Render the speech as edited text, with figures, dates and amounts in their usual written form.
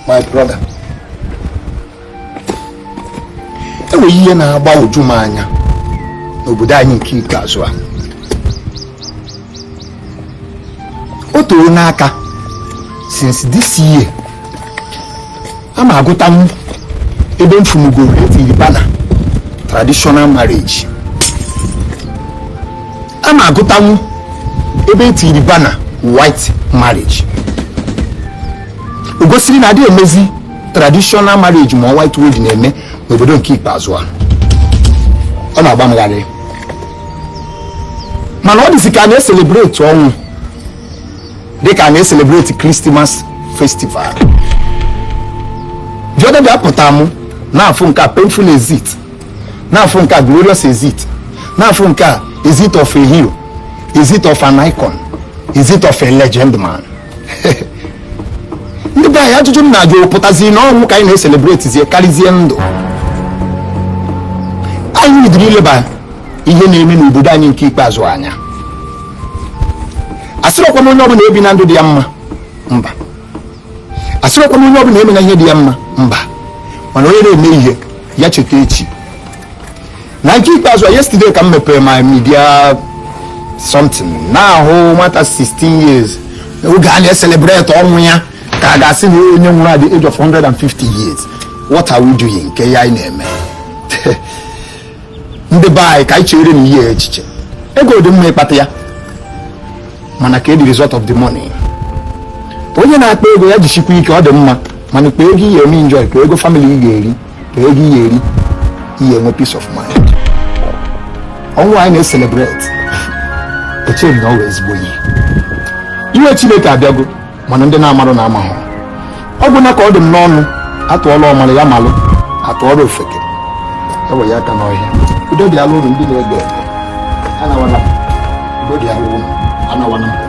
My brother, enwere ihe na-agbagwoju m anya n'obodo anyị nke ikpeazụ a. O toro n'aka since this year a ma agụta m ebe m funugoro etiri banner traditional marriage, a ma agụtanwu ebe etiri banner white marriage. O gosiri na adịghị emezi traditional marriage ma white wedding na-eme n'obodo nke ikpeazụ a. Ọ na-agba m gharị, mana ọ dịzi ka a na-ecelebrate ọnwụ dịka a na-ecelebrate Christmas festival. The other day apụta mụ na-afụ nke a painful exit, na-afụ nke a glorious exit, na-afụ nke a exit of a hero, exit of an icon, exit of a legend man. Ndị be anyị, ajụjụ m na-ajụ, pụtazi na ọnwụ ka anyị na-ecelebratezie karịzie ndụ? Anyị bidoro ileba ihe na-eme n'obodo anyị nke ikpeazụ anya. Asịrọkwa m onye ọbụla ebi na ndụ dị ya mma, mba. Asịrọkwa m onye ọbụla eme na ihe dị ya mma, mba. Mana onye na-eme ihe ya cheta echi. Na nke ikpeazụ a, yesterday ka m mepere my media something, na-ahụ nwata 16 years oge a na-ecelebrate ọnwụ ya ka a ga-asị na onye nwụrụ at the age of 150 years. What are we doing? Nke ya anyị na-eme, ndị be anyị, ka anyị chere na ihe echiche ego dị mma ịkpata ya, mana ka the result of the money. Onye na-akpa ego ya jisikwa ike, ọ dị mma, mana kpa ego ihe eme enjoy, ka ego family ị ga-eri, ka ego ihe eri ihe enwe peace of mind. Ọnwụ anyị na-ecelebrate, echeghị m na ọ wụ ezigbo ihe. Iwe Chineke abịago, mana ndị na-amarụ na amahụ ọ bụ na ka ọ dị m n'ọnụ. Atụọla ọmara ya malụ, atụọla ofeke ewe ya aka n'ọhịa. Udo dị ala ụlọ ndị na-ege ege, anawana m. Udo dị ala ụlọ, anawana m.